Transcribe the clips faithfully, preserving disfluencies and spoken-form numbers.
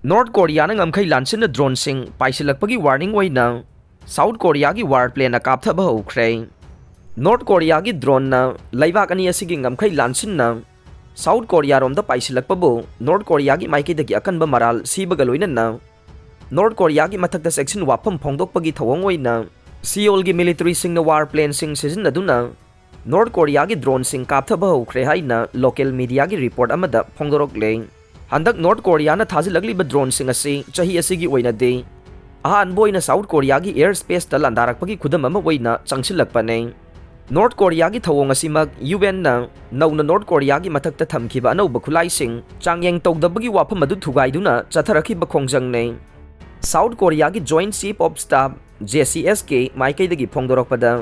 North ꯀꯣꯔꯤꯌꯥꯅ ꯉꯝꯈꯩ ꯂꯥꯟꯁꯤꯟꯅ ꯗ꯭ꯔꯣꯟꯁꯤꯡ ꯄꯥꯏꯁꯤꯜꯂꯛꯄꯒꯤ warning ꯑꯣꯏꯅ south ꯀꯣꯔꯤꯌꯥꯒꯤ ꯋꯥꯔ ꯄ꯭ꯂꯦꯟꯅ ꯀꯥꯞꯊꯕ ꯍꯧꯈ꯭ꯔꯦ꯫ ꯅꯣꯔꯠ ꯀꯣꯔꯤꯌꯥꯒꯤ ꯗ꯭ꯔꯣꯟꯅ ꯂꯩꯕꯥꯛ ꯑꯅꯤ ꯑꯁꯤꯒꯤ ꯉꯝꯈꯩ ꯂꯥꯟꯁꯤꯟꯅ ꯁꯥꯎꯠ ꯀꯣꯔꯤꯌꯥꯔꯣꯝꯗ ꯄꯥꯏꯁꯤꯜꯂꯛꯄꯕꯨ ꯅꯣꯔꯠ ꯀꯣꯔꯤꯌꯥꯒꯤ ꯃꯥꯏꯀꯩꯗꯒꯤ ꯑꯀꯟꯕ ꯃꯔꯥꯜ ꯁꯤꯕꯒ ꯂꯣꯏꯅꯅ ꯅꯣꯔꯠ ꯀꯣꯔꯤꯌꯥꯒꯤ ꯃꯊꯛꯇ ꯆꯦꯛꯁꯤꯟ ꯋꯥꯐꯝ ꯐꯣꯡꯗꯣꯛꯄꯒꯤ ꯊꯧꯑꯣꯡ ꯑꯣꯏꯅ ꯁꯤꯑꯣꯜꯒꯤ ꯃꯤꯂꯤꯇꯔꯤꯁꯤꯡꯅ ꯋꯥꯔ ꯄ꯭ꯂꯦꯟꯁꯤꯡ ꯁꯤꯖꯤꯟꯅꯗꯨꯅ ꯅꯣꯔꯠ ꯀꯣꯔꯤꯌꯥꯒꯤ ꯗ꯭ꯔꯣꯟꯁꯤꯡ ꯀꯥꯞꯊꯕ ꯍꯧꯈ꯭ꯔꯦ ꯍꯥꯏꯅ ꯂꯣꯀꯦꯜ ꯃꯤꯗꯤꯌꯥꯒꯤ ꯔꯤꯄꯣꯔꯠ ꯑꯃꯗ ꯐꯣꯡꯗꯣꯔꯛꯂꯦ꯫ ꯍꯟꯗꯛ ꯅꯣꯔꯠ ꯀꯣꯔꯤꯌꯥꯅ ꯊꯥꯖꯤꯜꯂꯛꯂꯤꯕ ꯗ꯭ꯔꯣꯟꯁꯤꯡ ꯑꯁꯤ ꯆꯍꯤ ꯑꯁꯤꯒꯤ ꯑꯣꯏꯅꯗꯤ ꯑꯍꯥꯟꯕ ꯑꯣꯏꯅ ꯁꯥꯎꯠ ꯀꯣꯔꯤꯌꯥꯒꯤ ꯑꯦꯌꯔ ꯁ꯭ꯄꯦꯁꯇ ꯂꯥꯟꯗꯥꯔꯛꯄꯒꯤ ꯈꯨꯗꯝ ꯑꯃ ꯑꯣꯏꯅ ꯆꯪꯁꯤꯜꯂꯛꯄꯅꯤ꯫ ꯅꯣꯔꯠ ꯀꯣꯔꯤꯌꯥꯒꯤ ꯊꯧꯑꯣꯡ ꯑꯁꯤꯃꯛ ꯌꯨ ꯑꯦꯟꯅ ꯅꯧꯅ ꯅꯣꯔꯠ ꯀꯣꯔꯤꯌꯥꯒꯤ ꯃꯊꯛꯇ ꯊꯝꯈꯤꯕ ꯑꯅꯧꯕ ꯈꯨꯠꯂꯥꯏꯁꯤꯡ ꯆꯥꯡꯌꯦꯡ ꯇꯧꯗꯕꯒꯤ ꯋꯥꯐꯝ ꯑꯗꯨ ꯊꯨꯒꯥꯏꯗꯨꯅ ꯆꯠꯊꯔꯛꯈꯤꯕ ꯈꯣꯡꯖꯪꯅꯤ꯫ ꯁꯥꯎꯠ ꯀꯣꯔꯤꯌꯥꯒꯤ joint chief of staff, J C S ꯀꯦ, ꯃꯥꯏꯀꯩꯗꯒꯤ ꯐꯣꯡꯗꯣꯔꯛꯄꯗ,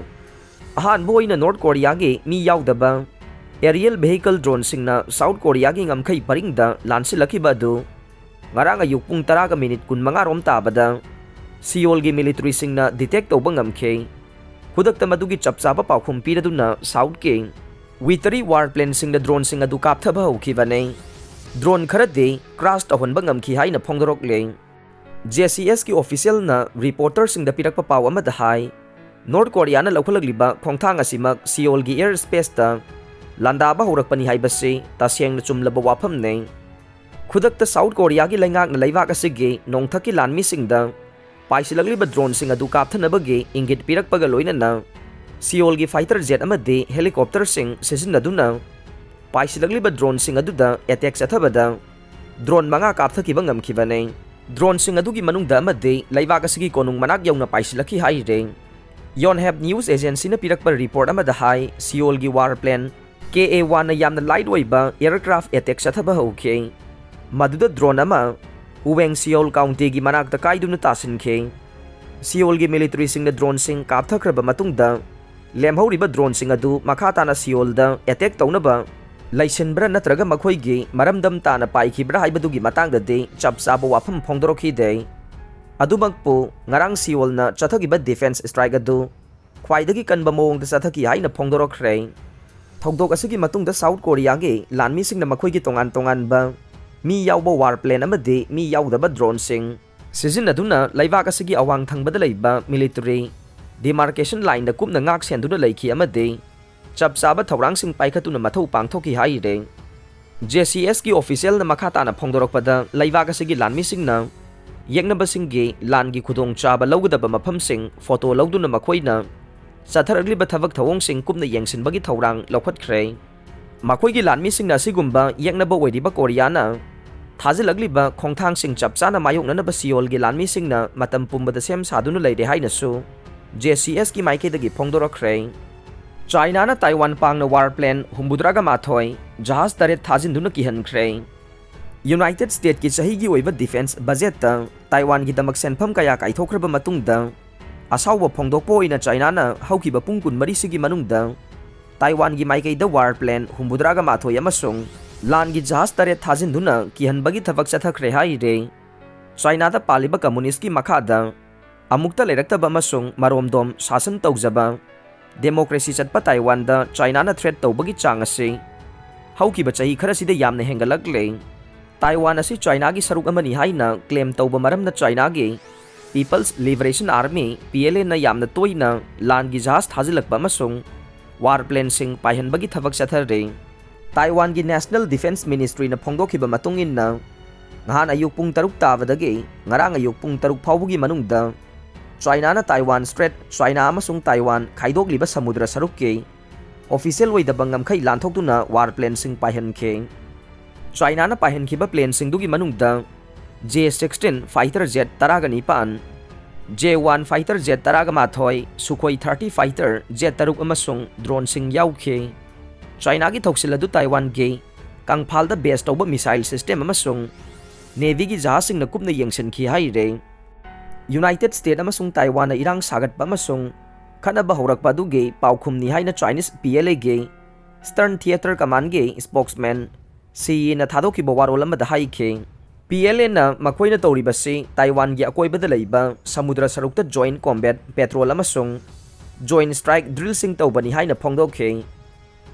ꯑꯍꯥꯟꯕ ꯑꯣꯏꯅ ꯅꯣꯔꯠ ꯀꯣꯔꯤꯌꯥꯒꯤ ꯃꯤ ꯌꯥꯎꯗꯕ ꯑꯦꯔꯤꯌꯦꯜ ꯚꯦꯍꯤꯀꯜ ꯗ꯭ꯔꯣꯟꯁꯤꯡꯅ ꯁꯥꯎꯠ ꯀꯣꯔꯤꯌꯥꯒꯤ ꯉꯝꯈꯩ ꯄꯔꯤꯡꯗ ꯂꯥꯟꯁꯤꯜꯂꯛꯈꯤꯕ ꯑꯗꯨ ꯉꯔꯥꯡ ꯑꯌꯨꯛ ꯄꯨꯡ ꯇꯔꯥꯒ ꯃꯤꯅꯤꯠ ꯀꯨꯟꯃꯉꯥ ꯔꯣꯝ ꯇꯥꯕꯗ ꯁꯤꯑꯣꯜꯒꯤ ꯃꯤꯂꯤꯇꯔꯤꯁꯤꯡꯅ ꯗꯤꯇꯦꯛ ꯇꯧꯕ ꯉꯝꯈꯤ꯫ ꯈꯨꯗꯛꯇ ꯃꯗꯨꯒꯤ ꯆꯞ ꯆꯥꯕ ꯄꯥꯎꯈꯨꯝ ꯄꯤꯔꯗꯨꯅ ꯁꯥꯎꯠꯀꯤ ꯋꯤꯇꯔꯤ ꯋꯥꯔ ꯄ꯭ꯂꯦꯟꯁꯤꯡꯗ ꯗ꯭ꯔꯣꯟꯁꯤꯡ ꯑꯗꯨ ꯀꯥꯞꯊꯕ ꯍꯧꯈꯤꯕꯅꯤ꯫ ꯗ꯭ꯔꯣꯟ ꯈꯔꯗꯤ ꯀ꯭ꯔꯥꯁ ꯇꯧꯍꯟꯕ ꯉꯝꯈꯤ ꯍꯥꯏꯅ ꯐꯣꯡꯗꯣꯔꯛꯂꯦ꯫ ꯖꯦ ꯁꯤ ꯑꯦꯁ ꯀꯤ ꯑꯣꯐꯤꯁꯤꯌꯦꯜꯅ ꯔꯤꯄꯣꯔꯇꯔꯁꯤꯡꯗ ꯄꯤꯔꯛꯄ ꯄꯥꯎ ꯑꯃꯗ ꯍꯥꯏ, ꯅꯣꯔꯠ ꯀꯣꯔꯤꯌꯥꯅ ꯂꯧꯈꯠꯂꯛꯂꯤꯕ ꯈꯣꯡꯊꯥꯡ ꯑꯁꯤꯃꯛ ꯁꯤꯑꯣꯜꯒꯤ ꯑꯦꯌꯔ ꯁ꯭ꯄꯦꯁꯇ ꯂꯥꯟꯗꯥꯕ ꯍꯧꯔꯛꯄꯅꯤ ꯍꯥꯏꯕꯁꯤ ꯇꯁꯦꯡꯅ ꯆꯨꯝꯂꯕ ꯋꯥꯐꯝꯅꯤ꯫ ꯈꯨꯗꯛꯇ ꯁꯥꯎꯠ ꯀꯣꯔꯤꯌꯥꯒꯤ ꯂꯩꯉꯥꯛꯅ ꯂꯩꯕꯥꯛ ꯑꯁꯤꯒꯤ ꯅꯣꯡꯊꯛꯀꯤ ꯂꯥꯟꯃꯤꯁꯤꯡꯗ ꯄꯥꯏꯁꯤꯜꯂꯛꯂꯤꯕ ꯗ꯭ꯔꯣꯟꯁꯤꯡ ꯑꯗꯨ ꯀꯥꯞꯊꯅꯕꯒꯤ ꯏꯪꯒꯤꯠ ꯄꯤꯔꯛꯄꯒ ꯂꯣꯏꯅꯅ ꯁꯤꯑꯣꯜꯒꯤ ꯐꯥꯏꯇꯔ ꯖꯦꯠ ꯑꯃꯗꯤ ꯍꯦꯂꯤꯀꯣꯞꯇꯔꯁꯤꯡ ꯁꯤꯖꯤꯟꯅꯗꯨꯅ ꯄꯥꯏꯁꯤꯜꯂꯛꯂꯤꯕ ꯗ꯭ꯔꯣꯟꯁꯤꯡ ꯑꯗꯨꯗ ꯑꯦꯇꯦꯛ ꯆꯠꯊꯕꯗ ꯗ꯭ꯔꯣꯟ ꯃꯉꯥ ꯀꯥꯞꯊꯈꯤꯕ ꯉꯝꯈꯤꯕꯅꯤ꯫ ꯗ꯭ꯔꯣꯟꯁꯤꯡ ꯑꯗꯨꯒꯤ ꯃꯅꯨꯡꯗ ꯑꯃꯗꯤ ꯂꯩꯕꯥꯛ ꯑꯁꯤꯒꯤ ꯀꯣꯅꯨꯡ ꯃꯅꯥꯛ ꯌꯧꯅ ꯄꯥꯏꯁꯤꯜꯂꯛꯈꯤ ꯍꯥꯏꯔꯦ꯫ ꯌꯣꯟꯍꯦꯞ ꯅ꯭ꯌꯨꯁ ꯑꯦꯖꯦꯟꯁꯤꯅ ꯄꯤꯔꯛꯄ ꯔꯤꯄꯣꯔꯠ ꯑꯃꯗ ꯍꯥꯏ, ꯁꯤꯑꯣꯜꯒꯤ ꯋꯥꯔ ꯄ꯭ꯂꯦꯟ ꯀꯦ ꯑꯦ ꯋꯥꯟꯅ ꯌꯥꯝꯅ ꯂꯥꯏꯠ ꯑꯣꯏꯕ ꯑꯦꯌꯔꯀ꯭ꯔꯥꯐ ꯑꯦꯇꯦꯛ ꯆꯠꯊꯕ ꯍꯧꯈꯤ꯫ ꯃꯗꯨꯗ ꯗ꯭ꯔꯣꯟ ꯑꯃ ꯎꯋꯦꯡ ꯁꯤꯑꯣꯜ ꯀꯥꯎꯟꯇꯤꯒꯤ ꯃꯅꯥꯛꯇ ꯀꯥꯏꯗꯨꯅ ꯇꯥꯁꯤꯟꯈꯤ꯫ ꯁꯤꯑꯣꯜꯒꯤ ꯃꯤꯂꯤꯇꯔꯤꯁꯤꯡꯅ ꯗ꯭ꯔꯣꯟꯁꯤꯡ ꯀꯥꯞꯊꯈ꯭ꯔꯕ ꯃꯇꯨꯡꯗ ꯂꯦꯝꯍꯧꯔꯤꯕ ꯗ꯭ꯔꯣꯟꯁꯤꯡ ꯑꯗꯨ ꯃꯈꯥ ꯇꯥꯅ ꯁꯤꯑꯣꯜꯗ ꯑꯦꯇꯦꯛ ꯇꯧꯅꯕ ꯂꯩꯁꯤꯟꯕ꯭ꯔꯥ ꯅꯠꯇ꯭ꯔꯒ ꯃꯈꯣꯏꯒꯤ ꯃꯔꯝꯗꯝ ꯇꯥꯅ ꯄꯥꯏꯈꯤꯕ꯭ꯔꯥ ꯍꯥꯏꯕꯗꯨꯒꯤ ꯃꯇꯥꯡꯗꯗꯤ ꯆꯞ ꯆꯥꯕ ꯋꯥꯐꯝ ꯐꯣꯡꯗꯣꯔꯛꯈꯤꯗꯦ꯫ ꯑꯗꯨꯃꯛꯄꯨ ꯉꯔꯥꯡ ꯁꯤꯑꯣꯜꯅ ꯆꯠꯊꯈꯤꯕ ꯗꯤꯐꯦꯟꯁ ꯁ꯭ꯇ꯭ꯔꯥꯏꯛ ꯑꯗꯨ ꯈ꯭ꯋꯥꯏꯗꯒꯤ ꯀꯟꯕ ꯃꯑꯣꯡꯗ ꯆꯠꯊꯈꯤ ꯍꯥꯏꯅ ꯐꯣꯡꯗꯣꯔꯛꯈ꯭ꯔꯦ꯫ ꯊꯧꯗꯣꯛ ꯑꯁꯤꯒꯤ ꯃꯇꯨꯡꯗ ꯁꯥꯎꯠ ꯀꯣꯔꯤꯌꯥꯒꯤ ꯂꯥꯟꯃꯤꯁꯤꯡꯅ ꯃꯈꯣꯏꯒꯤ ꯇꯣꯉꯥꯟ ꯇꯣꯉꯥꯟꯕ ꯃꯤ ꯌꯥꯎꯕ ꯋꯥꯔ ꯄ꯭ꯂꯦꯟ ꯑꯃꯗꯤ ꯃꯤ ꯌꯥꯎꯗꯕ ꯗ꯭ꯔꯣꯟꯁꯤꯡ ꯁꯤꯖꯤꯟꯅꯗꯨꯅ ꯂꯩꯕꯥꯛ ꯑꯁꯤꯒꯤ ꯑꯋꯥꯡ ꯊꯪꯕꯗ ꯂꯩꯕ ꯃꯤꯂꯤꯇꯔꯤ ꯗꯤꯃꯥꯔꯀꯦꯁꯟ ꯂꯥꯏꯟꯗ ꯀꯨꯞꯅ ꯉꯥꯛ ꯁꯦꯟꯗꯨꯅ ꯂꯩꯈꯤ ꯑꯃꯗꯤ ꯆꯞ ꯆꯥꯕ ꯊꯧꯔꯥꯡꯁꯤꯡ ꯄꯥꯏꯈꯠꯇꯨꯅ ꯃꯊꯧ ꯄꯥꯡꯊꯣꯛꯈꯤ ꯍꯥꯏꯔꯦ꯫ ꯖꯦ ꯁꯤ ꯑꯦꯁꯀꯤ ꯑꯣꯐꯤꯁꯤꯌꯦꯜꯅ ꯃꯈꯥ ꯇꯥꯅ ꯐꯣꯡꯗꯣꯔꯛꯄꯗ, ꯂꯩꯕꯥꯛ ꯑꯁꯤꯒꯤ ꯂꯥꯟꯃꯤꯁꯤꯡꯅ ꯌꯦꯛꯅꯕꯁꯤꯡꯒꯤ ꯂꯥꯟꯒꯤ ꯈꯨꯗꯣꯡꯆꯥꯕ ꯂꯧꯒꯗꯕ ꯃꯐꯝꯁꯤꯡ ꯐꯣꯇꯣ ꯂꯧꯗꯨꯅ ꯃꯈꯣꯏꯅ ꯆꯠꯊꯔꯛꯂꯤꯕ ꯊꯕꯛ ꯊꯧꯑꯣꯡꯁꯤꯡ ꯀꯨꯞꯅ ꯌꯦꯡꯁꯤꯟꯕꯒꯤ ꯊꯧꯔꯥꯡ ꯂꯧꯈꯠꯈ꯭ꯔꯦ꯫ ꯃꯈꯣꯏꯒꯤ ꯂꯥꯟꯃꯤꯁꯤꯡꯅ ꯑꯁꯤꯒꯨꯝꯕ ꯌꯦꯛꯅꯕ ꯑꯣꯏꯔꯤꯕ ꯀꯣꯔꯤꯌꯥꯅ ꯊꯥꯖꯤꯜꯂꯛꯂꯤꯕ ꯈꯣꯡꯊꯥꯡꯁꯤꯡ ꯆꯞ ꯆꯥꯅ ꯃꯥꯌꯣꯛꯅꯅꯕ ꯁꯤꯑꯣꯜꯒꯤ ꯂꯥꯟꯃꯤꯁꯤꯡꯅ ꯃꯇꯝ ꯄꯨꯝꯕꯗ ꯁꯦꯝ ꯁꯥꯗꯨꯅ ꯂꯩꯔꯦ ꯍꯥꯏꯅꯁꯨ ꯖꯦ ꯁꯤ ꯑꯦꯁꯀꯤ ꯃꯥꯏꯀꯩꯗꯒꯤ ꯐꯣꯡꯗꯣꯔꯛꯈ꯭ꯔꯦ꯫ ꯆꯥꯏꯅꯥꯅ ꯇꯥꯏꯋꯥꯟ ꯄꯥꯡꯅ ꯋꯥꯔ ꯄ꯭ꯂꯦꯟ ꯍꯨꯝꯐꯨꯇꯔꯥꯒ ꯃꯥꯊꯣꯏ, ꯖꯍꯥꯖ ꯇꯔꯦꯠ ꯊꯥꯖꯤꯟꯗꯨꯅ ꯀꯤꯍꯟꯈ꯭ꯔꯦ꯫ ꯌꯨꯅꯥꯏꯇꯦꯗ ꯁ꯭ꯇꯦꯠꯀꯤ ꯆꯍꯤꯒꯤ ꯑꯣꯏꯕ ꯗꯤꯐꯦꯟꯁ ꯕꯖꯦꯠꯇ ꯇꯥꯏꯋꯥꯟꯒꯤꯗꯃꯛ ꯁꯦꯟꯐꯝ ꯀꯌꯥ ꯀꯥꯏꯊꯣꯛꯈ꯭ꯔꯕ ꯃꯇꯨꯡꯗ, ꯑꯁꯥꯎꯕ ꯐꯣꯡꯗꯣꯛꯄ ꯑꯣꯏꯅ ꯆꯥꯏꯅꯥꯅ ꯍꯧꯈꯤꯕ ꯄꯨꯡ ꯀꯨꯟꯃꯔꯤꯁꯤꯒꯤ ꯃꯅꯨꯡꯗ ꯇꯥꯏꯋꯥꯟꯒꯤ ꯃꯥꯏꯀꯩꯗ ꯋꯥꯔ ꯄ꯭ꯂꯦꯟ ꯍꯨꯝꯐꯨꯇꯔꯥꯒ ꯃꯥꯊꯣꯏ ꯑꯃꯁꯨꯡ ꯂꯥꯟꯒꯤ ꯖꯍꯥꯖ ꯇꯔꯦꯠ ꯊꯥꯖꯤꯟꯗꯨꯅ ꯀꯤꯍꯟꯕꯒꯤ ꯊꯕꯛ ꯆꯠꯊꯈ꯭ꯔꯦ ꯍꯥꯏꯔꯦ꯫ ꯆꯥꯏꯅꯥꯗ ꯄꯥꯜꯂꯤꯕ ꯀꯝꯃꯨꯅꯤꯁ꯭ꯠꯀꯤ ꯃꯈꯥꯗ ꯑꯃꯨꯛꯇ ꯂꯩꯔꯛꯇꯕ ꯑꯃꯁꯨꯡ ꯃꯔꯣꯝꯗꯣꯝ ꯁꯥꯁꯟ ꯇꯧꯖꯕ ꯗꯦꯃꯣꯀ꯭ꯔꯦꯁꯤ ꯆꯠꯄ ꯇꯥꯏꯋꯥꯟꯗ ꯆꯥꯏꯅꯥꯅ ꯊ꯭ꯔꯦꯠ ꯇꯧꯕꯒꯤ ꯆꯥꯡ ꯑꯁꯤ ꯍꯧꯈꯤꯕ ꯆꯍꯤ ꯈꯔꯁꯤꯗ ꯌꯥꯝꯅ ꯍꯦꯟꯒꯠꯂꯛꯂꯦ꯫ ꯇꯥꯏꯋꯥꯟ ꯑꯁꯤ ꯆꯥꯏꯅꯥꯒꯤ ꯁꯔꯨꯛ ꯑꯃꯅꯤ ꯍꯥꯏꯅ ꯀ꯭ꯂꯦꯝ ꯇꯧꯕ ꯃꯔꯝꯅ ꯆꯥꯏꯅꯥꯒꯤ people's liberation army, P L ꯑꯦꯅ ꯌꯥꯝꯅ ꯇꯣꯏꯅ ꯂꯥꯟꯒꯤ ꯖꯍꯥꯖ ꯊꯥꯖꯤꯜꯂꯛꯄ ꯑꯃꯁꯨꯡ ꯋꯥꯔ ꯄ꯭ꯂꯦꯟꯁꯤꯡ ꯄꯥꯏꯍꯟꯕꯒꯤ ꯊꯕꯛ ꯆꯠꯊꯔꯦ꯫ ꯇꯥꯏꯋꯥꯟꯒꯤ ꯅꯦꯁꯅꯦꯜ ꯗꯤꯐꯦꯟꯁ ꯃꯤꯅꯤꯁꯇ꯭ꯔꯤꯅ ꯐꯣꯡꯗꯣꯛꯈꯤꯕ ꯃꯇꯨꯡ ꯏꯟꯅ, ꯅꯍꯥꯟ ꯑꯌꯨꯛ ꯄꯨꯡ ꯇꯔꯨꯛ ꯇꯥꯕꯗꯒꯤ ꯉꯔꯥꯡ ꯑꯌꯨꯛ ꯄꯨꯡ ꯇꯔꯨꯛ ꯐꯥꯎꯕꯒꯤ ꯃꯅꯨꯡꯗ ꯆꯥꯏꯅꯥꯅ ꯇꯥꯏꯋꯥꯟ ꯁ꯭ꯇ꯭ꯔꯦꯠ, ꯆꯥꯏꯅꯥ ꯑꯃꯁꯨꯡ ꯇꯥꯏꯋꯥꯟ ꯈꯥꯏꯗꯣꯛꯂꯤꯕ ꯁꯃꯨꯗ꯭ꯔ ꯁꯔꯨꯛꯀꯤ ꯑꯣꯐꯤꯁꯤꯌꯦꯜ ꯑꯣꯏꯗꯕ ꯉꯝꯈꯩ ꯂꯥꯟꯊꯣꯛꯇꯨꯅ ꯋꯥꯔ ꯄ꯭ꯂꯦꯟꯁꯤꯡ ꯄꯥꯏꯍꯟꯈꯤ꯫ ꯆꯥꯏꯅꯥꯅ ꯄꯥꯏꯍꯟꯈꯤꯕ ꯄ꯭ꯂꯦꯟꯁꯤꯡꯗꯨꯒꯤ ꯃꯅꯨꯡꯗ ꯖꯦ ꯁꯤꯛꯁꯇꯤꯟ ꯐꯥꯏꯇꯔ ꯖꯦꯠ ꯇꯔꯥꯒ ꯅꯤꯄꯥꯟ, ꯖꯦ ꯋꯥꯟ ꯐꯥꯏꯇꯔ ꯖꯦꯠ ꯇꯔꯥꯒ ꯃꯥꯊꯣꯏ, ꯁꯨꯈꯣꯏ ꯊꯥꯔꯇꯤ ꯐꯥꯏꯇꯔ ꯖꯦꯠ ꯇꯔꯨꯛ ꯑꯃꯁꯨꯡ ꯗ꯭ꯔꯣꯟꯁꯤꯡ ꯌꯥꯎꯈꯤ꯫ ꯆꯥꯏꯅꯥꯒꯤ ꯊꯧꯁꯤꯜ ꯑꯗꯨ ꯇꯥꯏꯋꯥꯟꯒꯤ ꯀꯪꯐꯥꯜꯗ ꯕꯦꯖ ꯇꯧꯕ ꯃꯤꯁꯥꯏꯜ ꯁꯤꯁꯇꯦꯝ ꯑꯃꯁꯨꯡ ꯅꯦꯚꯤꯒꯤ ꯖꯍꯥꯖꯁꯤꯡꯅ ꯀꯨꯞꯅ ꯌꯦꯡꯁꯤꯟꯈꯤ ꯍꯥꯏꯔꯦ꯫ ꯌꯨꯅꯥꯏꯇꯦꯗ ꯁ꯭ꯇꯦꯠ ꯑꯃꯁꯨꯡ ꯇꯥꯏꯋꯥꯟꯅ ꯏꯔꯥꯡ ꯁꯥꯒꯠꯄ ꯑꯃꯁꯨꯡ ꯈꯠꯅꯕ ꯍꯧꯔꯛꯄ ꯑꯗꯨꯒꯤ ꯄꯥꯎꯈꯨꯝꯅꯤ ꯍꯥꯏꯅ ꯆꯥꯏꯅꯤꯁ ꯄꯤ ꯑꯦꯜ ꯑꯦꯒꯤ ꯁ꯭ꯇꯔꯟ ꯊꯤꯌꯦꯇꯔ ꯀꯃꯥꯟꯒꯤ ꯁ꯭ꯄꯣꯛꯁꯃꯦꯟ ꯁꯤ ꯌꯤꯅ ꯊꯥꯗꯣꯛꯈꯤꯕ ꯋꯥꯔꯣꯜ ꯑꯃꯗ ꯍꯥꯏꯈꯤ꯫ ꯄꯤ ꯑꯦꯜ ꯑꯦꯅ ꯃꯈꯣꯏꯅ ꯇꯧꯔꯤꯕꯁꯤ ꯇꯥꯏꯋꯥꯟꯒꯤ ꯑꯀꯣꯏꯕꯗ ꯂꯩꯕ ꯁꯃꯨꯗ꯭ꯔ ꯁꯔꯨꯛꯇ ꯖꯣꯏꯟ ꯀꯣꯝꯕꯦꯠ ꯄꯦꯇ꯭ꯔꯣꯜ ꯑꯃꯁꯨꯡ ꯖꯣꯏꯟ ꯁ꯭ꯇ꯭ꯔꯥꯏꯛ ꯗ꯭ꯔꯤꯜꯁꯤꯡ ꯇꯧꯕꯅꯤ ꯍꯥꯏꯅ ꯐꯣꯡꯗꯣꯛꯈꯤ꯫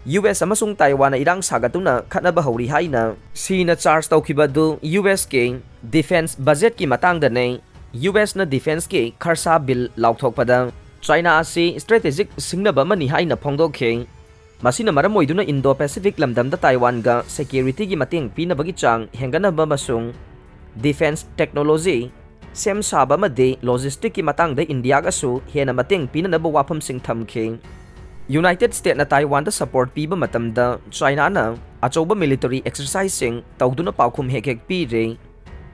ꯌꯨ ꯑꯦꯁ ꯑꯃꯁꯨꯡ ꯇꯥꯏꯋꯥꯟꯅ ꯏꯔꯥꯡ ꯁꯥꯒꯠꯇꯨꯅ ꯈꯠꯅꯕ ꯍꯧꯔꯤ ꯍꯥꯏꯅ ꯁꯤꯅ ꯆꯥꯔꯖ ꯇꯧꯈꯤꯕ ꯑꯗꯨ ꯌꯨ ꯑꯦꯁꯀꯤ ꯗꯤꯐꯦꯟꯁ ꯕꯖꯦꯠꯀꯤ ꯃꯇꯥꯡꯗꯅꯦ꯫ ꯌꯨ ꯑꯦꯁꯅ ꯗꯤꯐꯦꯟꯁꯀꯤ ꯈꯔꯁꯥ ꯕꯤꯜ ꯂꯥꯎꯊꯣꯛꯄꯗ ꯆꯥꯏꯅꯥ ꯑꯁꯤ ꯁ꯭ꯇ꯭ꯔꯦꯇꯦꯖꯤꯛ ꯁꯤꯡꯅꯕ ꯑꯃꯅꯤ ꯍꯥꯏꯅ ꯐꯣꯡꯗꯣꯛꯈꯤ꯫ ꯃꯁꯤꯅ ꯃꯔꯝ ꯑꯣꯏꯗꯨꯅ ꯏꯟꯗꯣ ꯄꯦꯁꯤꯐꯤꯛ ꯂꯝꯗꯝꯗ ꯇꯥꯏꯋꯥꯟꯒ ꯁꯦꯀ꯭ꯌꯨꯔꯤꯇꯤꯒꯤ ꯃꯇꯦꯡ ꯄꯤꯅꯕꯒꯤ ꯆꯥꯡ ꯍꯦꯟꯒꯠꯅꯕ ꯑꯃꯁꯨꯡ ꯗꯤꯐꯦꯟꯁ ꯇꯦꯛꯅꯣꯂꯣꯖꯤ, ꯁꯦꯝ ꯁꯥꯕ ꯑꯃꯗꯤ ꯂꯣꯖꯤꯁꯇꯤꯛꯀꯤ ꯃꯇꯥꯡꯗ ꯏꯟꯗꯤꯌꯥꯒꯁꯨ ꯍꯦꯟꯅ ꯃꯇꯦꯡ ꯄꯤꯅꯅꯕ ꯋꯥꯐꯝꯁꯤꯡ ꯊꯝꯈꯤ꯫ ꯌꯨꯅꯥꯏꯇꯦꯗ ꯁ꯭ꯇꯦꯠꯅ ꯇꯥꯏꯋꯥꯟꯗ ꯁꯄꯣꯔꯠ ꯄꯤꯕ ꯃꯇꯝꯗ ꯆꯥꯏꯅꯥꯅ ꯑꯆꯧꯕ ꯃꯤꯂꯤꯇꯔꯤ ꯑꯦꯛꯁꯔꯁꯥꯏꯖꯁꯤꯡ ꯇꯧꯗꯨꯅ ꯄꯥꯎꯈꯨꯝ ꯍꯦꯛ ꯍꯦꯛ ꯄꯤꯔꯤ꯫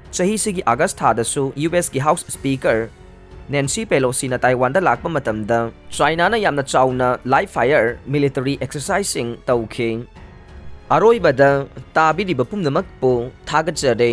ꯆꯍꯤꯁꯤꯒꯤ ꯑꯥꯒꯁ ꯊꯥꯗꯁꯨ ꯌꯨ ꯑꯦꯁꯀꯤ ꯍꯥꯎꯁ ꯁ꯭ꯄꯤꯀꯔ ꯅꯦꯟꯁꯤ ꯄꯦꯂꯣꯁꯤꯅ ꯇꯥꯏꯋꯥꯟꯗ ꯂꯥꯛꯄ ꯃꯇꯝꯗ ꯆꯥꯏꯅꯥꯅ ꯌꯥꯝꯅ ꯆꯥꯎꯅ ꯂꯥꯏꯚ ꯐꯥꯌꯔ ꯃꯤꯂꯤꯇꯔꯤ ꯑꯦꯛꯁꯔꯁꯥꯏꯖꯁꯤꯡ ꯇꯧꯈꯤ꯫ ꯑꯔꯣꯏꯕꯗ ꯇꯥꯕꯤꯔꯤꯕ ꯄꯨꯝꯅꯃꯛꯄꯨ ꯊꯥꯒꯠꯆꯔꯤ꯫